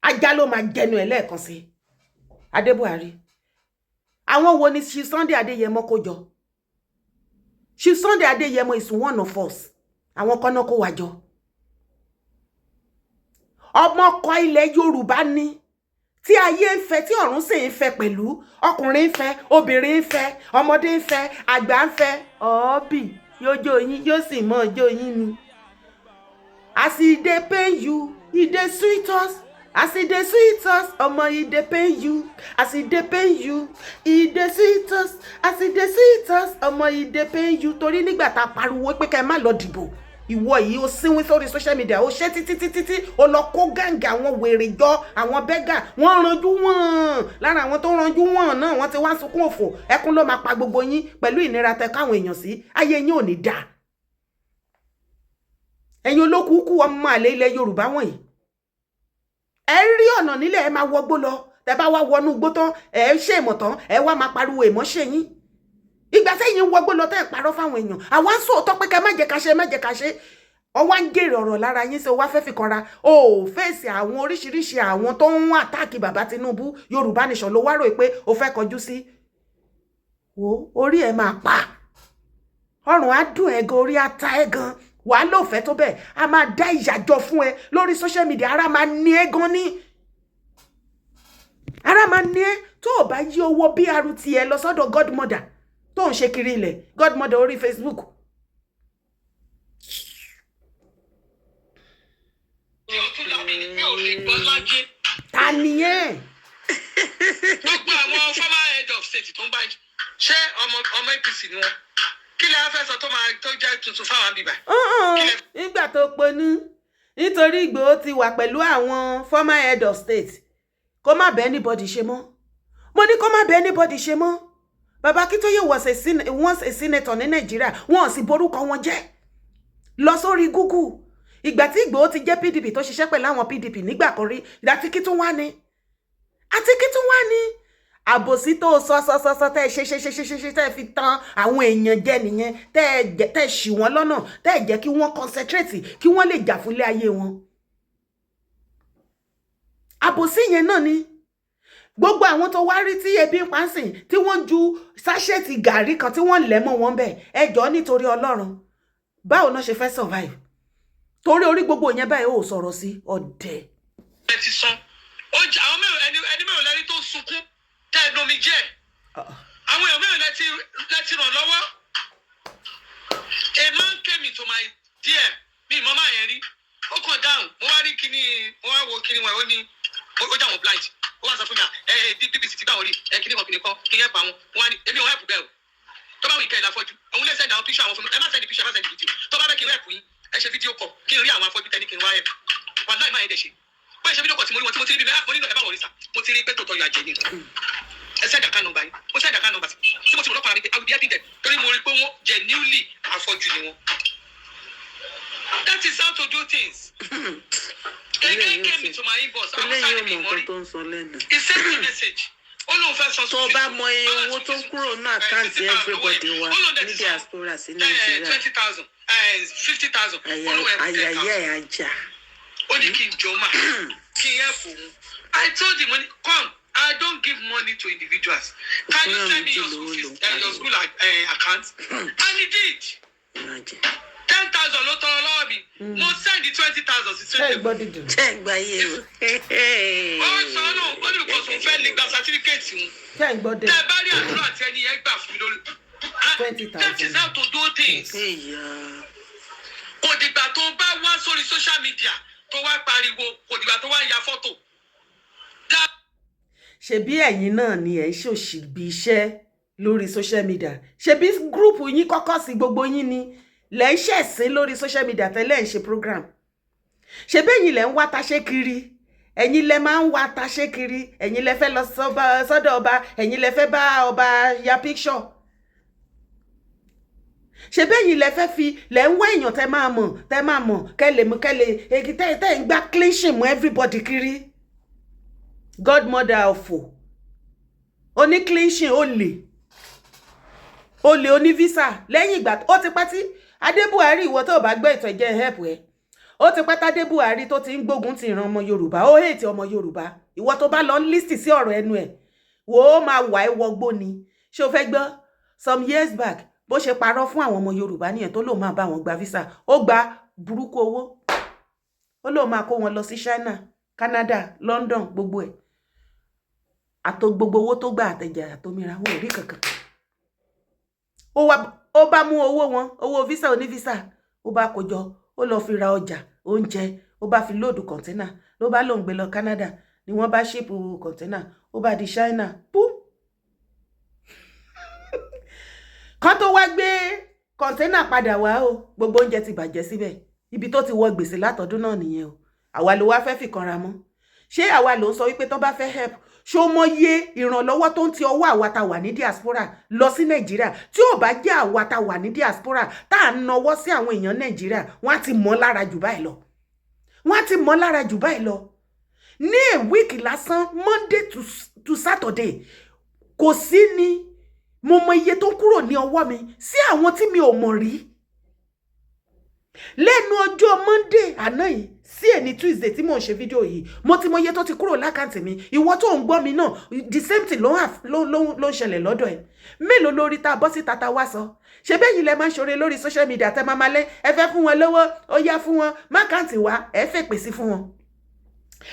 ajá ló máa jẹnu ẹ̀ lẹ́ẹ̀kan sí. Adé Buhari, àwọn wo ni Chief Sunday Adéyẹmọ kó jọ? Chief Sunday Adéyẹmọ is one of us. Àwọn kan náà kó wa jọ. Ọmọ ọkọ ilẹ̀ Yorùbá ni, tí ayé ń fẹ́, tí ọ̀run sì ń fẹ́ pẹ̀lú. Ọkùnrin ń fẹ́, obìnrin ń fẹ́, ọmọdé ń fẹ́, àgbà ń fẹ́. Ọ̀ọ́bì yóò jó yín, yóò sì mọ́ jó yín ni. As e dey pain you, e dey sweet us. As e dey sweet us, ọmọ, e dey pain you. As e dey pain you, e dey sweet us. As e dey sweet us, ọmọ, e dey pain you. Torí nígbà tá a pariwo pé ká ẹ má lọ dìbò, ìwọ yìí, ó sínwín sórí social media, ó ṣe títí títí tí ó lọ kó gàǹgà àwọn wèrè jọ, àwọn beggar. Wọ́n ranjú wọ́n lára àwọn tó ranjú wọ́n náà, wọ́n ti wá sunkún òfò. Ẹkún ló máa pa gbogbo yín pẹ̀lú ìnira tẹ káwọn èèyàn sí. Ayé yín ò ní dáa, ẹ̀yin olókùúkú ọmọ àlè ilẹ̀ Yorùbá wọ̀nyí. Ẹ rí ọ̀nà nílẹ̀, ẹ máa wọgbó lọ. Tẹ bá wá wọnú igbó tán, ẹ ṣe ìmọ̀ tán, ẹ wá máa pariwo ìmọ̀ ṣe yín. Ìgbà sẹ́yìn wọgbó lọ, tẹ́ ẹ̀ parọ́ fáwọn èèyàn, àwa ń sòótọ́ pé ká má jẹ́ ká ṣe, má jẹ́ ká ṣe. Ọ wá ń jèrè ọ̀rọ̀ lára yín sí. O wá fẹ́ fi kanra, o ò fèsì àwọn oríṣiríṣi àwọn tó ń attack bàbá Tinubu. Yorùbá Nation ló wá rò pé o fẹ́ kọjú sí. Wo, orí ẹ máa pa, ọrùn á dùn ẹ gan, orí á ta ẹ gan, wàá lò fẹ́ tó bẹ́ẹ̀. A máa dá ìyàjọ fún ẹ lórí social media. Ara máa ní ẹ gan ní, ara máa ní ẹ tó o bá yí owó BRT ẹ lọ sọ́dọ̀ godmother tó ń ṣe kiri ilẹ̀, godmother orí Facebook. Tí o tún làmì ni mi ò lè gbọ́ láyé. Ta nìyẹn? Gbogbo àwọn former head of state tó ń bá, ṣé ọmọ APC ni wọn? Kí lẹ fẹ́ sọ tó máa tó jẹ́ tuntun fáwọn bíbá? Nígbà tó ponú nítorí Ìgbòho ti wà pẹ̀lú àwọn former head of state, kó má bẹ́ẹ̀ anybody ṣe mọ́. Mo ní kó má bẹ́ẹ̀ anybody ṣe mọ́. Bàbá Akíntóyè was once a senator ní Nàìjíríà, wọn ò sì borúkọ wọn jẹ́. Lọ sórí Google. Ìgbà tí Ìgbòho ti jẹ́ PDP, tó ṣiṣẹ́ pẹ̀lú àwọn PDP nígbà kan rí, àti kí tún wá ní, àti kí tún wá ní àbòsí tó sọ sọ sọ sọ, tẹ́ ẹ ṣe ṣe ṣe ṣe ṣe ṣe, tẹ́ ẹ fi tan àwọn èèyàn jẹ nìyẹn, tẹ́ ẹ ṣì wọ́n lọ́nà, tẹ́ ẹ jẹ́ kí wọ́n concentrate, kí wọ́n lè jà fún ilé ayé wọn. Àbòsí yẹn náà ni gbogbo àwọn tó wá rí tí ebi ń pa ń sìn, tí wọ́n ju sachet gàrí kan tí wọ́n lẹ̀ mọ́ wọn bẹ́ẹ̀. Ẹ jọ̀ọ́, nítorí Ọlọ́run, báwo náà ṣe fẹ́ survive? Torí orí gbogbo yẹn báyìí, ò sọ̀rọ̀ sí ọ̀dẹ̀. Ẹ ti san ó jẹ àwọn mẹ́rin, ẹni mẹ́rin lẹ́ni tó sunkún tẹ́ ẹ nomi jẹ́. Àwọn èèyàn mẹ́rin lẹ́ti ràn lọ́wọ́. A man came into my DM, mi ìmọ̀ máa yẹn rí, ó kàn dáhùn. Mo wá rí kíní, mo wá wo kíní wọn, ó ní ó já wọn blind. Ó wá sọ fún mi, ẹ ẹ BBC ti gbà wọ́n rí ẹ kíní kan kíní kan kí n help àwọn. Mo wá ní èmi ò help bẹ́ẹ̀ o. Tó bá wù ìkẹ́ ìlàfọ́jú òun lè send. Send àwọn picture àwọn fún mi. Ẹ má send picture, ẹ má send video. Tó bá fẹ́ kí n help yín, ẹ ṣe video call, kí n rí àwọn afọ́jú tẹ́ni kí n wá help. Wàláì, máa yẹn dẹ̀ ṣe bóyá ṣe video call tí mo rí wọn, tí mo ti rí bí mo nílò. Ẹ bá wọlé sá, mo ti rí pé tòótọ́ yọ àjẹ́ ni. Ẹ send account number yín. Mo send account number tí mo ti mọ̀ lọ́kàn ara mi pé I will be helping them, torí mo rí pé wọ́n genuinely afọ́jú ni wọ́n. That is how to do things. A guy came into my inbox. Eléyìí ò mọ nǹkan tó ń sọ lẹ́nu. He sent me message, ó lóun fẹ́ san Tó bá mọ iye owó tó kúrò ní account everybody wa ní diaspora sí Nàìjíríà, 20,000, 50,000. Àyàyà ẹ̀ ajá. Ó ní kí n jọ mà, kí n help òun. I told him money come, I don't give money to individuals. Can you send me your school fees, your school account? And he did. Imagine. 10,000 ló tọrọ lọ́wọ́ mi. Mo send 20,000 sí Ṣé twenty. ìgbọ́ dídùn? Ṣé ń gba iye o? Ó sọ náà, ó ní because òun fẹ́ lè gba certificate òun. Ṣé ìgbọ́ Tẹ dídùn? bá rí àdúrà tí ẹni yẹn gbà fún mi lórí. Ah, 20,000. that is how to do things. Ìyá. Kò dìgbà tó bá wá sórí social media tó wá pariwo, kò dìgbà tó wá ya fọ́tò. Ṣebí ẹ̀yin náà ni ẹ̀ ń ṣòṣì bí iṣẹ́ lórí social media. Ṣebí group yín kọ́kọ́ sí gbogbo yín ni lẹ́ ń ṣẹ̀sín lórí social media tẹ́lẹ̀ ń ṣe program. Ṣebí ẹ̀yin lẹ́ ń wá taṣé kiri, ẹ̀yin lẹ máa ń wá taṣé kiri, ẹ̀yin lẹ fẹ́ lọ sọ́dọ̀ ọba, ẹ̀yin lẹ fẹ́ bá ọba ya picture. Ṣebí ẹ̀yin lẹ fẹ́ fi lẹ́ ń wá èèyàn tẹ́ máa mọ̀ kẹ́ lè mú kẹ́ lè èyí tẹ́ tẹ́ ń gbá clean mọ́ everybody kiri. Godmother ọ̀fọ̀, oní cleansing, olè olè, oní visa. Lẹ́yìn ìgbà ó ti pẹ́ tí Adé Buhari, ìwọ tó o bá gbọ́ ìtàn jẹ́ help ẹ, ó ti pẹ́ tádé Buhari tó ti ń gbógun ti ìran ọmọ Yorùbá. Ó hate ọmọ Yorùbá. Ìwọ tó bá lọ ń listen sí ọ̀rọ̀ ẹnu ẹ̀, wò ó, máa wà ẹ́ wọgbó ni. Ṣé o fẹ́ gbọ́? Some years back, bó ṣe parọ́ fún àwọn ọmọ Yorùbá nìyẹn, tó lóun máa bá wọn gba visa. Ó gba burúkú owó, ó lóun máa kó wọn lọ sí China, Canada, London, gbogbo ẹ̀ àtò, gbogbo owó tó gbà, àtẹ̀jẹ̀ àtòmíra, wọn ò rí kankan. Ó wá, ó bá mú owó wọn, owó visa, oní visa, ó bá kó jọ, ó lọ fi ra ọjà oúnjẹ, ó bá fi load container, ló bá lóun gbé lọ Canada, ni wọ́n bá ship container, ó bá di China pú. Kán tó wá gbé container padà wá o, gbogbo oúnjẹ ti bàjẹ́ síbẹ̀. Ibi tó ti wọ gbèsè látọdún náà nìyẹn o. Àwa ló wá fẹ́ fìkanra mọ́. Ṣé àwa ló ń sọ wípé tó bá fẹ́ help? Ṣó mọyé ìrànlọ́wọ́ tó ń ti ọwọ́ àwa ta wà ní diaspora lọ sí Nàìjíríà? Tí ò bá jẹ́ àwa ta wà ní diaspora tá à ń nawọ́ sí àwọn èèyàn Nàìjíríà, wọ́n á ti mọ́ lára jù báyìí lọ. Wọ́n á ti mọ́ lára jù báyìí lọ. Ní a week lásán, Monday to Saturday, kò sí ni mo mọ iye tó kúrò ní ọwọ́ mi sí àwọn tí mi ò mọ̀ rí. Lẹ́nu ọjọ́ Monday àná yìí sí èní Tuesday tí mò ń ṣe fídíò yìí, mo ti mọ iye tó ti kúrò l'account mi. Ìwọ tó ń gbọ́ mi náà, the same thing ló ń ṣẹlẹ̀ lọ́dọ̀ ẹ̀. Mélòó lórí tá a bọ́ síta tá a wá sọ? Ṣe bẹ́ẹ̀ yìí lẹ máa ń ṣoore lórí social media, tẹ́ máa máa lẹ́ ẹ fẹ́ fún wọn lówó, ó yá, fún wọn m'account wá, ẹ fẹ́ pèsè fún wọn,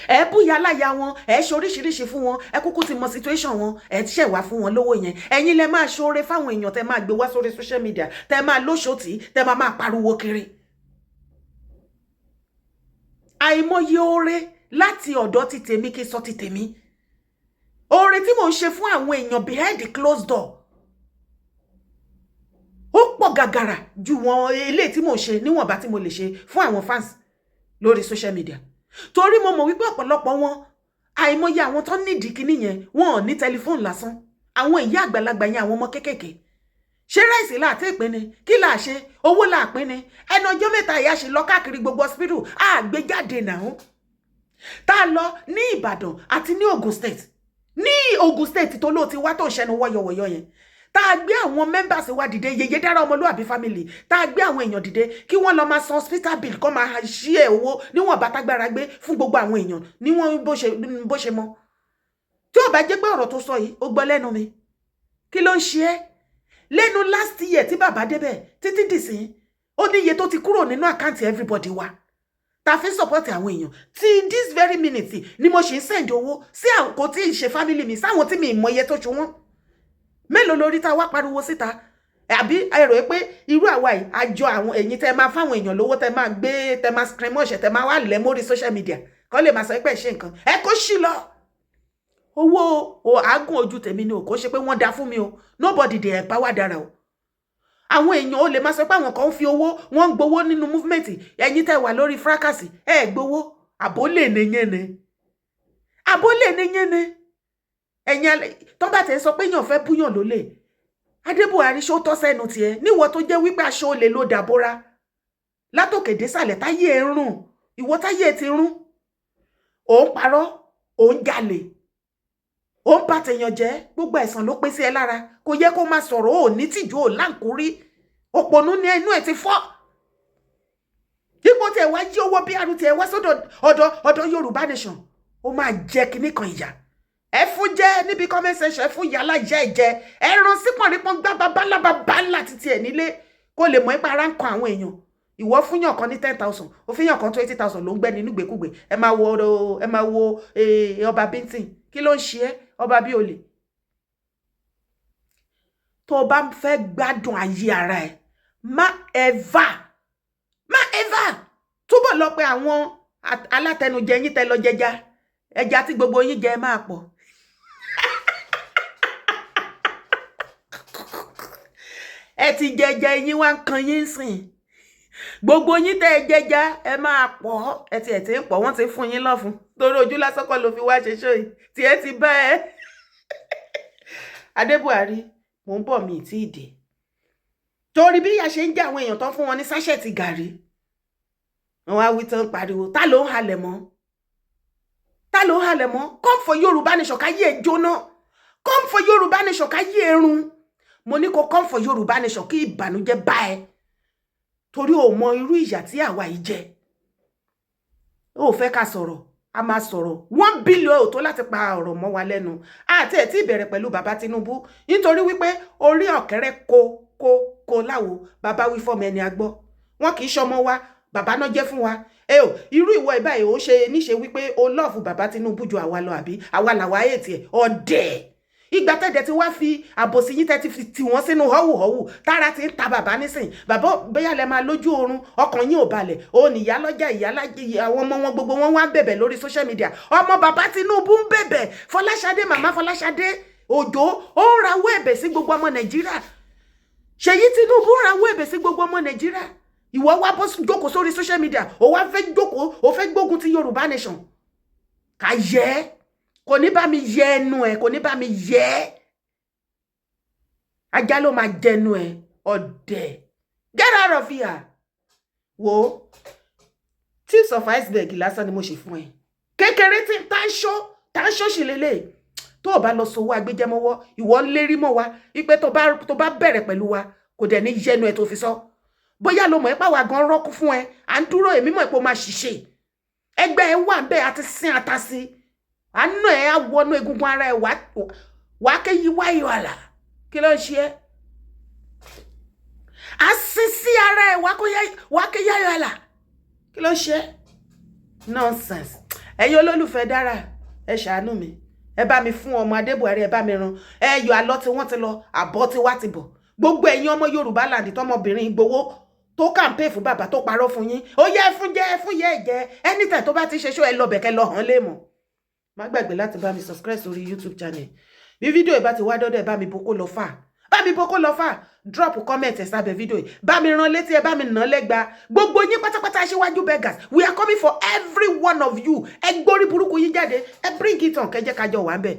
ẹ bú yálàyà wọn, ẹ ṣe oríṣiríṣi fún wọn, ẹ kúkú ti mọ situation wọn, ẹ ṣẹ̀ wá fún wọn lówó yẹn. Ẹ̀yin lẹ máa ṣoore fáwọn èèyàn, tẹ́ máa gbé wá sórí social media, tẹ́ máa lóṣòtì, tẹ́ máa máa pariwo kiri. Àìmọye oore láti ọ̀dọ̀ ti tèmi, kí sọ ti tèmi, oore tí mò ń ṣe fún àwọn èèyàn behind the closed door, ó pọ̀ gàgàrà ju wọn eléyìí tí mò ń ṣe níwọ̀nba tí mo lè ṣe fún àwọn fans lórí social media, torí mo mọ̀ wípé ọ̀pọ̀lọpọ̀ wọn, àìmọye àwọn tó nídìí kíní yẹn, wọn ò ní tẹlifóònù lásán. Àwọn ìyá àgbàlagbà yẹn, àwọn ọmọ kéékèèké, ṣé rice láti ìpín ni? Kí là ṣe? Owó là pín ni. Ẹnu ọjọ́ mẹ́ta ìyá ṣe lọ káàkiri gbogbo hospital àgbéjáde náà tá a lọ ní Ìbàdàn àti ní Ogun State, ní Ogun State tó lóò ti wá tó ń ṣẹnu wọ́yọ̀wọ̀yọ̀ yẹn, tá a gbé àwọn members wa dìde, Yèyé Dára Ọmọlúàbí family, tá a gbé àwọn èèyàn dìde kí wọ́n lọ máa san hospital bill, kó máa ṣí ẹ̀ owó níwọ̀n bá tágbára gbé fún gbogbo àwọn èèyàn níwọ̀n bó ṣe mọ́. Tí ò bá jẹ́ pé ọ̀rọ̀ tó sọ yìí ó gbọ́ lẹ́nu mi, kí ló ń ṣe ẹ́ lẹ́nu? Last year tí bàbá débẹ̀ títí dìsín, ó ní iye tó ti kúrò nínú account everybody wa ta fi support àwọn èèyàn. Tí this very minute ni mo ṣe ń send owó sí àwọn kò tí ì ṣe family mi, sáwọn tí mi ì mọ iye tó ṣe wọ́n. Mélòó lórí tá a wá pariwo síta? Àbí ẹ rò pé irú àwa yìí, àjọ àwọn ẹ̀yin tẹ́ máa fáwọn èèyàn lówó, tẹ́ máa gbé, tẹ́ máa screen mọ́ọ̀ṣẹ̀, tẹ́ máa wá lẹ̀ mórí social media kọ́ lè máa sọ pé ẹ ṣe nǹkan, ẹ kó sí lọ. Owó o, àágùn ojú tèmi ni o. Kò ṣe pé wọ́n dá fún mi o. Nobody dey empower Dára o. Àwọn èèyàn ò lè máa sọ pé àwọn kan ń fi owó, wọ́n ń gbowó nínú movement. Ẹ̀yin tẹ́ wà lórí fracas, ẹ̀ gbowó. Àbólè nìyẹn ni, àbólè nìyẹn ni. Ẹ̀yin tó bá tẹ̀ sọ pé èèyàn fẹ́ búyàn lólè, Adé Buhari, ṣó tọ́ sẹ́nu tiẹ̀ níwọ tó jẹ́ wípé aṣọ olè ló dàbóra látòkè désàlẹ̀, táyé ẹ̀ ń rùn, ìwọ táyé ẹ̀ ti rún, òun parọ́, òun jalè, òun bá tèèyàn jẹ́, gbogbo ẹ̀sán ló pé sí ẹ lára. Kò yẹ kó máa sọ̀rọ̀. Ò ní tìjú, ò láǹkórí, òpònú ní ẹnu ẹ̀ ti fọ́. Dípò tí ẹ wá yí owó BRT ẹ wá sọ́dọ̀ ọ̀dọ̀ Yorùbá Nation, ó máa jẹ́ kinní kan ìyà. Ẹ fún jẹ́ níbi comment section, ẹ fún yàrá jẹ́ ẹ jẹ́ ẹ rán sí pọ̀nrípọ̀n gbá babalábá bá títí ẹ̀ nílé, kó lè mọ̀ ẹ́ pé ara ń kan àwọn èèyàn. Ìwọ fúnyàn kan ní 10,000, ó fúnyàn kan 20,000, ló ń gbẹ́ nínú gbèkúgbè. Ẹ máa wo, ẹ máa wo ọba bíntín. Kí ló ń ṣe ẹ́, ọba bí olè? Tó o bá fẹ́ gbádùn ayé ara ẹ, má ever, má ever túbọ̀ lọ pé àwọn alátẹnujẹ yín tẹ lọ jẹja ẹja tí gbogbo yín jẹ máa pọ̀. Ẹ ti jẹjẹ yín wá ń kan yín sìn. Gbogbo yín tẹ́ ẹ jẹja, ẹ máa pọ̀. Ẹ ti ẹ̀ ti ń pọ̀, wọ́n ti fún yín lọ́fun torí ojú lásán kọ́ ló fi wá ṣe ṣó yìí tí ẹ ti bá ẹ. Adé Buhari, mò ń bọ̀, mi ì tí ì dé, torí bí ìyá ṣe ń jẹ àwọn èèyàn tán, fún wọn ní sachet gàrí, wọn wá wí tán, pariwo. Ta ló ń halẹ̀ mọ́? Ta ló ń halẹ̀ mọ́? Come for Yorùbá Nation káyé ẹ jóná. Come for Yorùbá Nation káyé ẹ run. Mo ní kó come for Yorùbá Nation kí ìbànújẹ́ bá ẹ, torí ò mọ irú ìyà tí àwa yìí jẹ. Ó fẹ́ ká sọ̀rọ̀, a máa sọ̀rọ̀. 1 billion ò tó láti pa ọ̀rọ̀ mọ́ wa lẹ́nu. Àti ẹ̀ tí ìbẹ̀rẹ̀ pẹ̀lú bàbá Tinubu, nítorí wípé orí ọ̀kẹ́rẹ́ ko ko ko láwo. Bàbá wí fọ́mọ ẹni agbọ́, wọn kì í ṣọmọ wa, bàbá náà jẹ́ fún wa. Ẹ o, irú ìwọ ìbáyìí, ó ṣe níṣe wípé o love bàbá Tinubu ju àwa lọ, àbí àwa làwa ètì ẹ̀ ọ̀dẹ̀? Ìgbà tẹ̀dẹ̀ tí wá fi àbòsí yín tẹ́ ti fi tì wọ́n sínú họ́wùhọ́wù, tára ti ń ta bàbá nísìn. Bàbá bóyá lẹ máa lójú oorun, ọkàn yín ò balẹ̀. Òun ìyá lọ́jà, ìyá àwọn ọmọ wọn gbogbo wọn wá ń bẹ̀bẹ̀ lórí social media. Ọmọ bàbá Tinubu ń bẹ̀bẹ̀, Fọláṣadé, màmá Fọláṣadé Òjò, ó ń rawọ́ ẹ̀bẹ̀ sí gbogbo ọmọ Nàìjíríà. Ṣèyí Tinubu ń rawọ́ ẹ̀bẹ̀ sí gbogbo ọmọ Nàìjíríà. Ìwọ wá bọ́ jókòó sórí social media, ó wá fẹ́ jókòó, ó fẹ́ gbógun ti Yorùbá Nation. Kà yẹ kò ní bá mi yẹ ẹnu ẹ, kò ní bá mi yẹ ẹ. Ajá ló máa jẹnu ẹ. Ọ̀dẹ̀, get out of here. Wo tips of iceberg lásán ni mo ṣe fún ẹ, kékeré tí táńṣó táńṣó sì lélẹ̀. Tó o bá lọ sowó agbẹjẹmọ́wọ́, ìwọ ń lérí mọ́ wa wípé tó bá bẹ̀rẹ̀ pẹ̀lú wa, kò dẹ̀ ní yẹnu ẹ tó fi sọ. Bóyá lo mọ̀ ẹ́ pàwọ́ gan rọ́kú fún ẹ, à ń dúró. Èmi mọ̀ ẹ́ pé o máa ṣiṣẹ́ ẹgbẹ́ ẹ wà ń bẹ́ẹ̀ àti sin àtàsí àánú ẹ á wọnú egungun ara ẹ wàá kéyí wáyé wàlà. Kí ló ń ṣe ẹ́? Á sin sí ara ẹ wàá kéyí wáyé wàlà. Kí ló ń ṣe ẹ́? Nonsense. Ẹ̀yin olólùfẹ́ dára, ẹ ṣàánú mi, ẹ bá mi fún ọmọ Adé Buhari, ẹ bá mi ran ẹ yọ àlọ́ tí wọ́n ti lọ, àbọ̀ tí wá ti bọ̀. Gbogbo ẹ̀yin ọmọ Yorùbá land, tọmọbìnrin gbowó tó campaign fún bàbá tó parọ́ fún yín, ó yẹ ẹ fún jẹ, ẹ fún yẹ ẹ jẹ. Anytime tó bá ti ṣe ṣó, ẹ lọ bẹ̀kẹ́ lọ hàn lé mọ̀. Má gbàgbé láti bá mi subscribe sórí YouTube channel. Bí fídíò yìí bá ti wá dọ́dọ̀ ẹ, bá mi boko lọ fà, bá mi boko lọ fà. Drop comment ẹ sábẹ́ fídíò yìí, bá mi rán létí, ẹ bá mi nà lẹ́gba. Gbogbo yín pátápátá, aṣíwájú beggars, we are coming for every one of you. Ẹ gbórí burúkú yín jáde, ẹ bring it on, kẹjẹ kájọ wà ń bẹ̀.